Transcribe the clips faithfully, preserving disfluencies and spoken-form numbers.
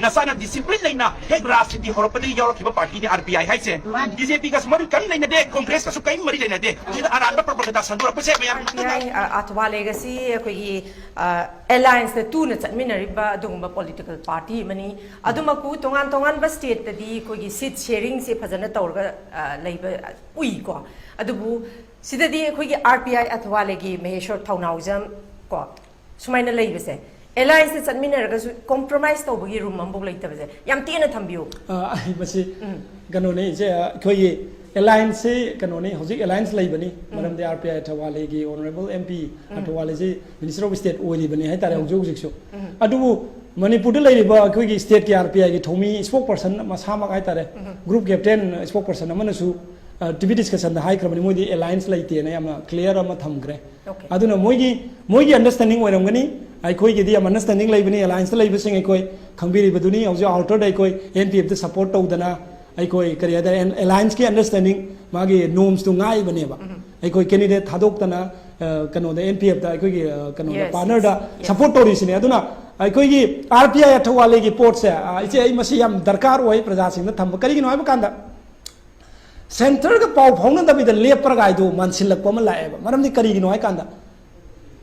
ꯅꯁꯥꯅ ꯗꯤꯁꯤꯄ꯭ꯂꯤꯟ ꯂꯩꯅ ꯍꯦꯛ ꯔꯥꯖꯅꯤꯇꯤ ꯍꯧꯔꯛꯄꯗꯒꯤ ꯌꯥꯎꯔꯛꯈꯤꯕ ꯄꯥꯔꯇꯤꯅꯤ ꯑꯥꯔ ꯄꯤ ꯑꯥꯏ ꯍꯥꯏꯁꯦ꯫ ꯕꯤ ꯖꯦ ꯄꯤꯒꯁꯨ ꯃꯔꯤ ꯀꯔꯤꯝ ꯂꯩꯅꯗꯦ, ꯀꯣꯡꯒ꯭ꯔꯦꯁꯀꯁꯨ ꯀꯔꯤꯝ ꯃꯔꯤ ꯂꯩꯅꯗꯦ꯫ ꯁꯤꯗ ꯑꯔꯥꯟꯕ ꯄ꯭ꯔꯣꯄꯒꯦꯟꯗꯥ ꯁꯟꯗꯣꯔꯛꯄꯁꯦ ꯃꯌꯥꯝ ꯑꯥꯔ ꯄꯤ ꯑꯥꯏ, ꯑ, ꯑꯊꯋꯥꯂꯦꯒꯁꯤ ꯑꯩꯈꯣꯏꯒꯤ, ꯑ, ꯑꯦꯂꯥꯏꯟꯁꯇ ꯇꯨꯅ ꯆꯠꯃꯤꯟꯅꯔꯤꯕ ꯑꯗꯨꯒꯨꯝꯕ ꯄꯣꯂꯤꯇꯤꯀꯦꯜ ꯄꯥꯔꯇꯤ ꯑꯃꯅꯤ꯫ ꯑꯗꯨꯃꯛꯄꯨ ꯇꯣꯉꯥꯟ ꯇꯣꯉꯥꯟꯕ ꯁ꯭ꯇꯦꯠꯇꯗꯤ ꯑꯩꯈꯣꯏꯒꯤ ꯁꯤꯠ ꯁꯦꯌꯔꯤꯡꯁꯦ ꯐꯖꯅ ꯇꯧꯔꯒ, ꯑ, ꯂꯩꯕ ꯎꯏꯀꯣ꯫ ꯑꯗꯨꯕꯨ ꯁꯤꯗꯗꯤ ꯑꯩꯈꯣꯏꯒꯤ ꯑꯥꯔ ꯄꯤ ꯑꯥꯏ ꯑꯊꯋꯥꯂꯦꯒꯤ ꯃꯍꯦꯁꯣꯔ ꯊꯧꯅꯥꯎꯖꯝ ꯀꯣ, ꯁꯨꯃꯥꯏꯅ ꯂꯩꯕꯁꯦ, ꯑꯦꯂꯥꯏꯟꯁꯇ ꯆꯠꯃꯤꯟꯅꯔꯒꯁꯨ ꯀꯣꯝꯄ꯭ꯔꯣꯃꯥꯏꯁ ꯇꯧꯕꯒꯤ ꯔꯨꯝ ꯑꯃꯐꯥꯎ ꯂꯩꯇꯕꯁꯦ ꯌꯥꯝ ꯇꯦꯟꯅ ꯊꯝꯕꯤꯌꯨ꯫ ꯑ, ꯑꯩ ꯃꯁꯤ ꯎꯝ꯫ ꯀꯩꯅꯣꯅꯤ, ꯏꯆꯦ, ꯑ, ꯑꯩꯈꯣꯏꯒꯤ ꯑꯦꯂꯥꯏꯟꯁꯁꯤ ꯀꯩꯅꯣꯅꯤ, ꯍꯧꯖꯤꯛ ꯑꯦꯂꯥꯏꯟꯁ ꯂꯩꯕꯅꯤ꯫ ꯎꯝ꯫ ꯃꯔꯝꯗꯤ ꯑꯥꯔ ꯄꯤ ꯑꯥꯏ ꯑꯊꯋꯥꯂꯦꯒꯤ, ꯑꯣꯅꯔꯦꯕꯜ ꯑꯦꯝ ꯄꯤ ꯎꯝ꯫ ꯑꯊꯋꯥꯂꯦꯁꯤ ꯃꯤꯅꯤꯁꯇꯔ ꯑꯣꯐ ꯁ꯭ꯇꯦꯠ ꯑꯣꯏꯔꯤꯕꯅꯤ ꯍꯥꯏꯇꯥꯔꯦ ꯎꯝ꯫ ꯍꯧꯖꯤꯛ ꯍꯧꯖꯤꯛꯁꯨ꯫ ꯎꯝ꯫ ꯑꯗꯨꯕꯨ ꯃꯅꯤꯄꯨꯔꯗ ꯂꯩꯔꯤꯕ ꯑꯩꯈꯣꯏꯒꯤ ꯁ꯭ꯇꯦꯠꯀꯤ ꯑꯥꯔ ꯄꯤ ꯑꯥꯏꯒꯤ ꯊꯧꯃꯤ ꯏꯁꯄꯣꯛ ꯄꯔꯁꯟ ꯃꯁꯥꯃꯛ ꯍꯥꯏꯇꯥꯔꯦ, ꯎꯝ꯫ ꯒ꯭ꯔꯨꯞ ꯀꯦꯞꯇꯦꯟ ꯏꯁꯄꯣꯛ ꯄꯔꯁꯟ ꯑꯃꯅꯁꯨ, ꯑ, ꯇꯤ ꯚꯤ ꯗꯤꯁꯀꯁꯟꯗ ꯍꯥꯏꯈ꯭ꯔꯕꯅꯤ, ꯃꯣꯏꯗꯤ ꯑꯦꯂꯥꯏꯟꯁ ꯂꯩꯇꯦꯅ ꯌꯥꯝꯅ ꯀ꯭ꯂꯤꯌꯥꯔ ꯑꯃ ꯊꯝꯈ꯭ꯔꯦ꯫ ꯑꯣꯀꯦ꯫ ꯑꯗꯨꯅ ꯃꯣꯏꯒꯤ, ꯃꯣꯏꯒꯤ ꯑꯟꯗꯔꯁ꯭ꯇꯦꯟꯗꯤꯡ ꯑꯣꯏꯔꯝꯒꯅꯤ꯫ ꯑꯩꯈꯣꯏꯒꯤꯗꯤ ꯌꯥꯝ ꯑꯟꯗꯔꯁ꯭ꯇꯦꯟꯗꯤꯡ ꯂꯩꯕꯅꯤ, ꯑꯦꯂꯥꯏꯟꯁꯇ ꯂꯩꯕꯁꯤꯡ ꯑꯩꯈꯣꯏ ꯈꯪꯕꯤꯔꯤꯕꯗꯨꯅꯤ꯫ ꯍꯧꯖꯤꯛ ꯑꯥꯎꯇꯔꯗ ꯑꯩꯈꯣꯏ ꯑꯦꯟ ꯄꯤ ꯑꯦꯐꯇ ꯁꯄꯣꯔꯠ ꯇꯧꯗꯅ, ꯑꯩꯈꯣꯏ ꯀꯔꯤ ꯍꯥꯏꯇꯥꯔꯦ, ꯑꯦꯟ-, ꯑꯦꯂꯥꯏꯟꯁꯀꯤ ꯑꯟꯗꯔꯁ꯭ꯇꯦꯟꯗꯤꯡ, ꯃꯥꯒꯤ ꯅꯣꯔꯝꯁꯇꯨ ꯉꯥꯛꯏꯕꯅꯦꯕ꯫ ꯎꯝ꯫ ꯑꯩꯈꯣꯏ ꯀꯦꯟꯗꯤꯗꯦꯠ ꯊꯥꯗꯣꯛꯇꯅ, ꯑ, ꯀꯩꯅꯣꯗ, ꯑꯦꯟ ꯄꯤ ꯑꯦꯐꯇ ꯑꯩꯈꯣꯏꯒꯤ, ꯑ, ꯀꯩꯅꯣꯗ, ꯌꯦꯁ, ꯄꯥꯔꯠꯅꯔꯗ ꯌꯦꯁ, ꯌꯦꯁ꯫ ꯁꯄꯣꯔꯠ ꯇꯧꯔꯤꯁꯤꯅꯦ꯫ ꯑꯗꯨꯅ ꯑꯩꯈꯣꯏꯒꯤ ꯑꯥꯔ ꯄꯤ ꯑꯥꯏ ꯑꯊꯋꯥꯂꯦꯒꯤ ꯄꯣꯠꯁꯦ, ꯑ, ꯏꯆꯦ, ꯑꯩ ꯃꯁꯤ ꯌꯥꯝ ꯗꯔꯀꯥꯔ ꯑꯣꯏ ꯄ꯭ꯔꯖꯥꯁꯤꯡꯗ ꯊꯝꯕ꯫ ꯀꯔꯤꯒꯤꯅꯣ ꯍꯥꯏꯕ ꯀꯥꯟꯗ, ꯁꯦꯟꯇꯔꯒ ꯄꯥꯎ ꯐꯥꯎꯅꯗꯕꯤꯗ ꯂꯦꯞꯄ꯭ꯔꯒ ꯍꯥꯏꯗꯣ ꯃꯥꯟꯁꯤꯜꯂꯛꯄ ꯑꯃ ꯂꯥꯛꯑꯦꯕ꯫ ꯃꯔꯝꯗꯤ ꯀꯔꯤꯒꯤꯅꯣ ꯍꯥꯏꯀꯥꯟꯗ,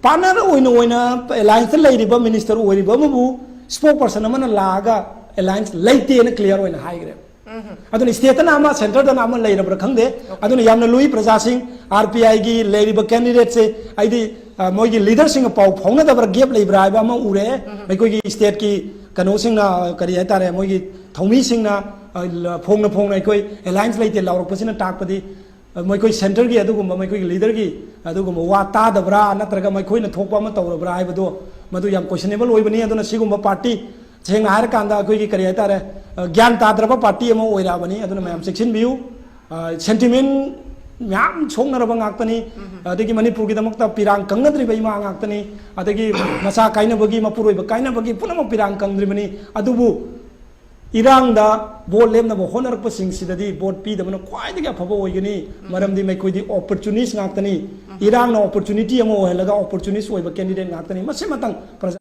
ꯄꯥꯔꯠꯅꯔ ꯑꯣꯏꯅ, ꯑꯣꯏꯅ ꯑꯦꯂꯥꯏꯟꯁꯇ ꯂꯩꯔꯤꯕ ꯃꯤꯅꯤꯁꯇꯔ ꯑꯣꯏꯔꯤꯕ ꯑꯃꯕꯨ ꯏꯁꯄꯣꯛ ꯄꯔꯁꯟ ꯑꯃꯅ ꯂꯥꯛꯑꯒ ꯑꯦꯂꯥꯏꯟꯁ ꯂꯩꯇꯦꯅ ꯀ꯭ꯂꯤꯌꯥꯔ ꯑꯣꯏꯅ ꯍꯥꯏꯈ꯭ꯔꯦꯕ꯫ ꯎꯝ꯫ ꯑꯗꯨꯅ ꯁ꯭ꯇꯦꯠꯇꯅ ꯑꯃ, ꯁꯦꯟꯇꯔꯗꯅ ꯑꯃ ꯂꯩꯔꯕ꯭ꯔꯥ ꯈꯪꯗꯦ꯫ ꯑꯣꯀꯦ꯫ ꯑꯗꯨꯅ ꯌꯥꯝꯅ ꯂꯨꯏ ꯄ꯭ꯔꯖꯥꯁꯤꯡ, ꯑꯥꯔ ꯄꯤ ꯑꯥꯏꯒꯤ ꯂꯩꯔꯤꯕ ꯀꯦꯟꯗꯤꯗꯦꯠꯁꯦ, ꯍꯥꯏꯗꯤ, ꯑ, ꯃꯣꯏꯒꯤ ꯂꯤꯗꯔꯁꯤꯡꯒ ꯄꯥꯎ ꯐꯥꯎꯅꯗꯕ꯭ꯔꯥ, ꯒꯦꯞ ꯂꯩꯕ꯭ꯔꯥ ꯍꯥꯏꯕ ꯑꯃ ꯎꯔꯦ꯫ ꯎꯝ꯫ ꯑꯩꯈꯣꯏꯒꯤ ꯁ꯭ꯇꯦꯠꯀꯤ ꯀꯩꯅꯣꯁꯤꯡꯅ, ꯑ, ꯀꯔꯤ ꯍꯥꯏꯇꯥꯔꯦ, ꯃꯣꯏꯒꯤ ꯊꯧꯃꯤꯁꯤꯡꯅ, ꯑ, ꯂ-, ꯐꯣꯡꯅ ꯐꯣꯡꯅ ꯑꯩꯈꯣꯏ ꯑꯦꯂꯥꯏꯟꯁ ꯂꯩꯇꯦ ꯂꯥꯎꯔꯛꯄꯁꯤꯅ ꯇꯥꯛꯄꯗꯤ, ꯑ, ꯃꯈꯣꯏ ꯁꯦꯟꯇꯔꯒꯤ ꯑꯗꯨꯒꯨꯝꯕ, ꯃꯈꯣꯏꯒꯤ ꯂꯤꯗꯔꯒꯤ ꯑꯗꯨꯒꯨꯝꯕ ꯋꯥ ꯇꯥꯗꯕ꯭ꯔꯥ, ꯅꯠꯇ꯭ꯔꯒ ꯃꯈꯣꯏꯅ ꯊꯣꯛꯄ ꯑꯃ ꯇꯧꯔꯕ꯭ꯔꯥ ꯍꯥꯏꯕꯗꯣ, ꯃꯗꯨ ꯌꯥꯝ ꯀꯣꯏꯁꯟꯅꯦꯕꯜ ꯑꯣꯏꯕꯅꯤ꯫ ꯑꯗꯨꯅ ꯁꯤꯒꯨꯝꯕ ꯄꯥꯔꯇꯤ, ꯁꯦꯡꯅ ꯍꯥꯏꯔꯀꯥꯟꯗ, ꯑꯩꯈꯣꯏꯒꯤ ꯀꯔꯤ ꯍꯥꯏꯇꯥꯔꯦ, ꯑ, ꯒ꯭ꯌꯥꯟ ꯇꯥꯗ꯭ꯔꯕ ꯄꯥꯔꯇꯤ ꯑꯃ ꯑꯣꯏꯔꯛꯑꯕꯅꯤ꯫ ꯑꯗꯨꯅ ꯃꯌꯥꯝ ꯆꯦꯛꯁꯤꯟꯕꯤꯌꯨ꯫ ꯑ, ꯁꯦꯟꯇꯤꯃꯦꯟ ꯃꯌꯥꯝ ꯁꯣꯛꯅꯔꯕ ꯉꯥꯛꯇꯅꯤ꯫ ꯎꯝ꯫ ꯑꯗꯒꯤ ꯃꯅꯤꯄꯨꯔꯒꯤꯗꯃꯛꯇ ꯄꯤꯔꯥꯡ ꯀꯪꯅꯗ꯭ꯔꯤꯕ ꯏꯃꯥ ꯉꯥꯛꯇꯅꯤ꯫ ꯑꯗꯒꯤ ꯃꯆꯥ ꯀꯥꯏꯅꯕꯒꯤ, ꯃꯄꯨꯔꯣꯏꯕ ꯀꯥꯏꯅꯕꯒꯤ ꯄꯨꯝꯅꯃꯛ ꯄꯤꯔꯥꯡ ꯀꯪꯗ꯭ꯔꯤꯕꯅꯤ꯫ ꯑꯗꯨꯕꯨ ꯏꯔꯥꯡꯗ ꯚꯣꯠ ꯂꯦꯞꯅꯕ ꯍꯣꯠꯅꯔꯛꯄꯁꯤꯡꯁꯤꯗꯗꯤ ꯚꯣꯠ ꯄꯤꯗꯕꯅ ꯈ꯭ꯋꯥꯏꯗꯒꯤ ꯑꯐꯕ ꯑꯣꯏꯒꯅꯤ꯫ ꯎꯝ꯫ ꯃꯔꯝꯗꯤ ꯃꯈꯣꯏꯗꯤ ꯑꯣꯄꯣꯔꯆꯨꯅꯤꯁ ꯉꯥꯛꯇꯅꯤ꯫ ꯎꯝ꯫ ꯏꯔꯥꯡꯅ ꯑꯣꯄꯣꯔꯆꯨꯅꯤꯇꯤ ꯑꯃ ꯑꯣꯏꯍꯜꯂꯒ ꯑꯣꯄꯣꯔꯆꯨꯅꯤꯁ ꯑꯣꯏꯕ ꯀꯦꯟꯗꯤꯗꯦꯠ ꯉꯥꯛꯇꯅꯤ꯫ ꯃꯁꯤꯃꯇꯪ ꯄ꯭ꯔꯖꯥ